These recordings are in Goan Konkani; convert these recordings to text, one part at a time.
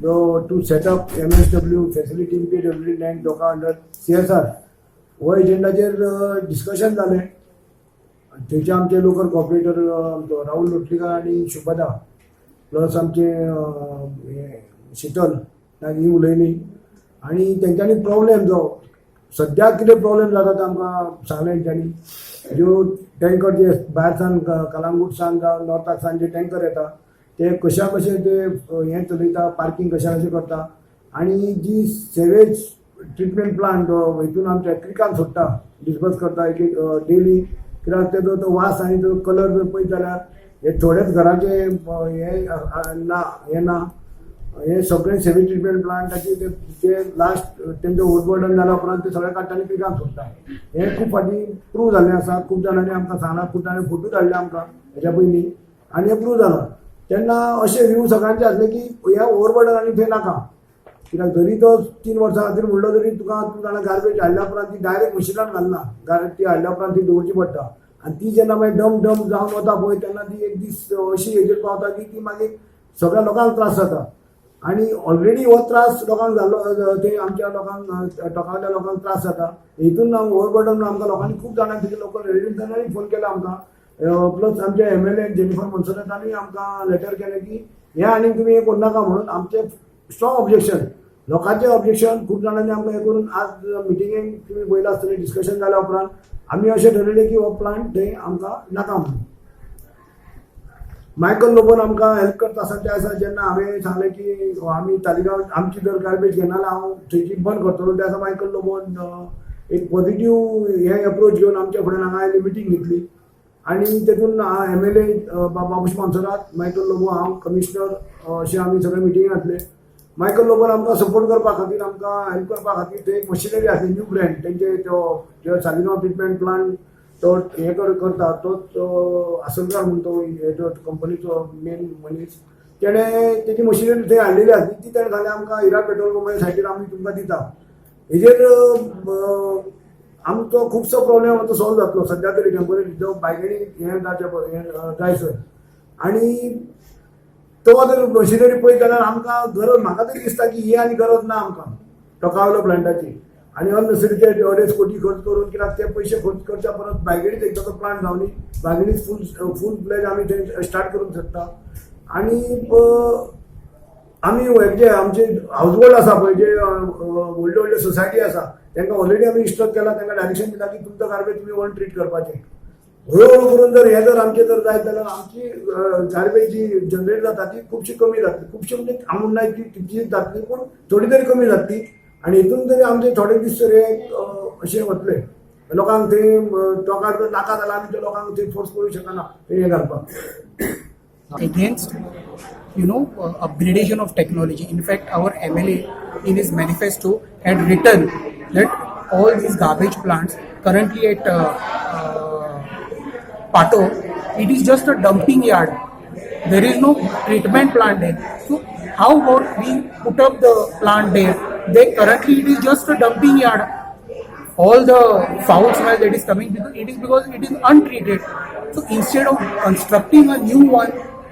To set up MSW facility in PWD land Toka under CSR हो एजेंडाचेर डिस्कशन जालें. थंयचे आमचे लोकल कॉर्पोरेटर आमचो राहुल लोटलीकर आनी शुभदा, प्लस आमचे हे शितल ही उलयली आनी तेंच्यांनी प्रॉब्लेम जो सद्याक कितें प्रॉब्लेम जाता ते आमकां सांगलें. तेंच्यांनी ज्यो टँकर जे भायर सावन, कलांगूट सावन जावं नॉर्थाक सावन जे टँकर येता, ते कशा कशे ते हें चलयता, पार्किंग कशा कशें करता आनी जी सेवेज ट्रिटमेंट प्लांट हितून आमच्या क्रिकान सोडटा, डिस्पर्स करता एक एक डेली, कित्याक तेजो तो वास आनी तो कलर जर पळयत जाल्यार हे थोडेच घराचे हे ना, हे ना, हे सगळे सेवेज ट्रिटमेंट प्लांटाचे ते ते लास्ट तेंचे ओवरबर्डन जाल्या उपरांत ते सगळे काडटा आनी क्रिकान सोडटा. हे खूब फावटी प्रूव जाल्लें आसा. खूब जाणांनी आमकां सांगलां, खूब जाणांनी फोटो धाडले आमकां हेच्या पयलीं आनी हें प्रूव जालां. तेन्ना अशे व्यू सगळ्यांचे आसले की हे ओवरबर्डन आनी थंय नाका, कित्याक जरी तो 3 वर्सां खातीर म्हणलो तरी तुका, तूं जाणा, गार्बेज हाडल्या उपरांत ती डायरेक्ट मशिनान घालना, ती हाडल्या उपरांत ती दवरची पडटा आनी ती जेन्ना मागीर डम डम जावन वता पळय, तेन्ना ती एक दीस अशी हेजेर पावता की ती मागीर सगळ्या लोकांक त्रास जाता. आनी ऑलरेडी हो त्रास लोकांक जाल्लो, ते आमच्या लोकांक, टोकावयल्या लोकांक त्रास जाता. हितून ओवरबर्डन आमकां लोकांनी, खूब जाणांनी, थंयचे लोकल रेजिडंट्सांनी फोन केला आमकां, प्लस आमचे एमएलए जेनिफर मोन्सेरातांनी आमकां लेटर केलें की हें आनीक तुमी हें करूं म्हणून. आमचें स्ट्रॉंग ऑब्जेक्शन, लोकांचें ऑब्जेक्शन, खूब जाणांनी आमकां हें करून आज मिटिंगेक तुमी पळयलां आसतलें, डिस्कशन जाल्या उपरांत आमी अशें ठरयलें की हो प्लांट थंय आमकां नाका म्हणून. मायकल लोबोन आमकां हेल्प करता आसतना, त्या दिसा जेन्ना हांवें सांगलें की आमी तालिगांव आमची जर गार्बेज घेना जाल्यार हांव थंयची बंद करतलो, त्या दिसा मायकल लोबोन एक पॉझिटिव्ह हे अप्रोच घेवन आमच्या फुड्यान हांगा आयली, मिटींग घेतली आनी तेतून एमएलए बाबूश मोन्सेरात, मायकल लोबो, हांव, कमिशनर अशें आमी सगळे मिटिंगेक घातले. मायकल लोबोन आमकां सपोर्ट करपा खातीर, आमकां हेल्प करपा खातीर ते एक मशिनरी आसली न्यू ब्रँड तेंचे, तो जे सालिगांव ट्रिटमेंट प्लांट तो हे करता, तोच आसलकार म्हूण तो हेजो कंपनीचो मेन मनीस, तेणें तेजी मशिनरी थंय हाडलेली आसली. ती तेणें सांगलें आमकां, हिरा पेट्रोल पंपा सायडीर आमी तुमकां दिता. हेजेर आमचो खुबसो प्रॉब्लेम आतां सॉल्व जातलो सद्या तरी टेंपररी, जो बायगणी हें जावचें हें जायसर. आनी तो जर मशिनरी पळयत जाल्यार आमकां गरज, म्हाका तरी दिसता की ही आनी गरज ना आमकां टोकावयलो प्लांटाची आनी अननेसेसरी 2.5 कोटी खर्च करून, कित्याक ते पयशे खर्च करच्या परस बायगणीत एकदां तो प्लांट जावनी, बायगणीत फूल फूल फ्लेज आमी थंय स्टार्ट करूंक शकता. आनी आमी हे जे आमचे हाऊस होल्ड आसा पळय, जे व्हडल्यो व्हडल्यो सोसायटी आसा, तांकां ऑलरेडी आमी इन्स्ट्रक्ट केला, तांकां डायरेक्शन दिला की तुमचो गार्बेज तुमी ओन ट्रीट करपाचें. हळूहळू करून जर हे जर आमचें जर जायत जाल्यार आमची गार्बेज जी जनरेट जाता ती खुबशी कमी जातली. खुबशी म्हणजे हांव म्हणना की तितलीच जातली, पूण थोडी तरी कमी जातली आनी हितून तरी आमचे थोडे दीस तरी अशें वतले. लोकांक थंय टोकार जर नाका जाल्यार आमी त्या लोकांक थंय फोर्स करूंक शकना थंय हें घालपाक. Against upgradation of technology. In fact, our MLA in his manifesto had written that all these garbage plants currently at Patto, it is just a dumping yard. There is no treatment plant there. So how about we put up the plant there? They currently, it is just a dumping yard. All the foul smell that is coming, because it is because it is untreated. So instead of constructing a new one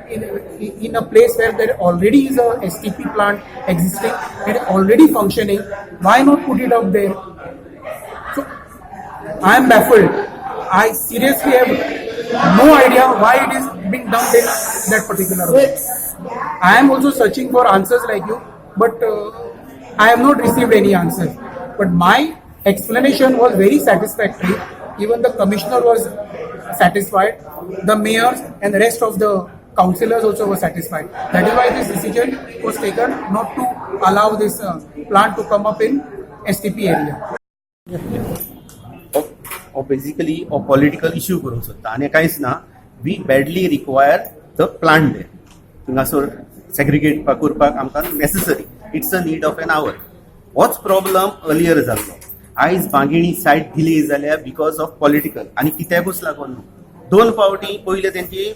in a place where there already is a STP plant existing and already functioning, why not put it up there? So I am baffled. I seriously have no idea why it is being dumped in that particular way. I am also searching for answers like you, but I have not received any answers. But my explanation was very satisfactory. Even the commissioner was satisfied. The mayors and the rest of the councillors also were satisfied. That is why this decision was taken not to allow this plant to come up in STP area. हो बेसिकली हो पॉलिटिकल इश्यू करूंक सोदता आनी कांयच ना. We badly require the plant there. थिंगासर segregate करपाक आमकां necessary. It's a need of an hour. होच प्रॉब्लम अर्लियर जाल्लो. आयज बांगिणी सायट डिले जाल्या because of political आनी कित्याकूच लागून न्हू. दोन फावटी पयले तेंची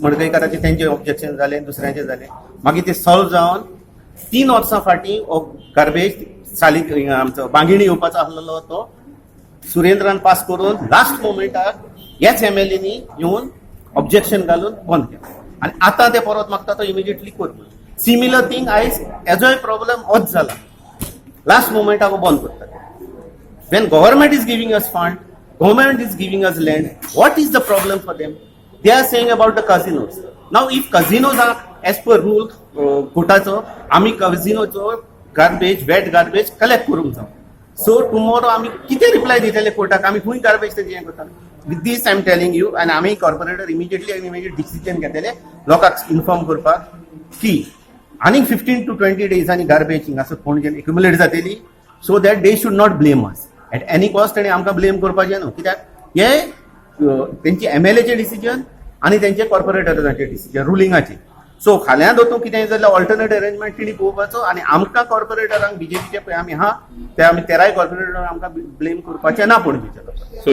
मडकयकाराचे तेंचे ऑब्जेक्शन जालें, दुसऱ्यांचे जालें, मागीर ते सॉल्व जावन 3 वर्सां फाटीं हो गार्बेज साली आमचो बांगिणी येवपाचो आसलेलो, तो सुरेंद्रान पास करून लास्ट मोमेंटाक ह्याच एमएलएनी येवन ऑब्जेक्शन घालून बंद केलें आनी आतां ते परत मागता तो इमिजिएटली कर म्हणून. सिमिलर थिंग आयज हेजोय प्रॉब्लम होच जाला. लास्ट मोमेंटाक बंद करतात. When government is giving us fund, government is giving us land, what is the problem for them? They are saying about the casinos. Now if casinos are as per rule, कोर्टाचो आमी कझिनोचो गार्बेज, वेट गार्बेज कलेक्ट करूंक जाय. सो टुमोरो आमी कितें रिप्लाय दितले कोर्टाक? आमी खंय गार्बेज तेजें हें करता? With this I am telling you, आनी आमी कॉर्पोरेटर इमिजिएटली आमी मागीर डिसिजन घेतले लोकांक इन्फॉर्म करपाक की आनीक 15 टू 20 डेजांनी गार्बेज हिंगासर पणजेन एक्युमुलेट जातली, so that they should not blame us at any cost. आनी आमकां ब्लेम करपाचें न्हू, कित्याक हे तेंचे एमएलएचे डिसिजन आनी तेंचे कॉर्पोरेटराचे डिसिजन रुलिंगाचे. सो फाल्यां दोतून कितें जाल्यार ऑल्टरनेट अरेंजमेंट तिणी पळोवपाचो आनी आमकां कॉर्पोरेटरांक, बीजेपीचे पळय आमी आहा ते आमी तेराय कॉर्पोरेटरांक आमकां ब्लेम करपाचें ना पणजेच्या लोकांक.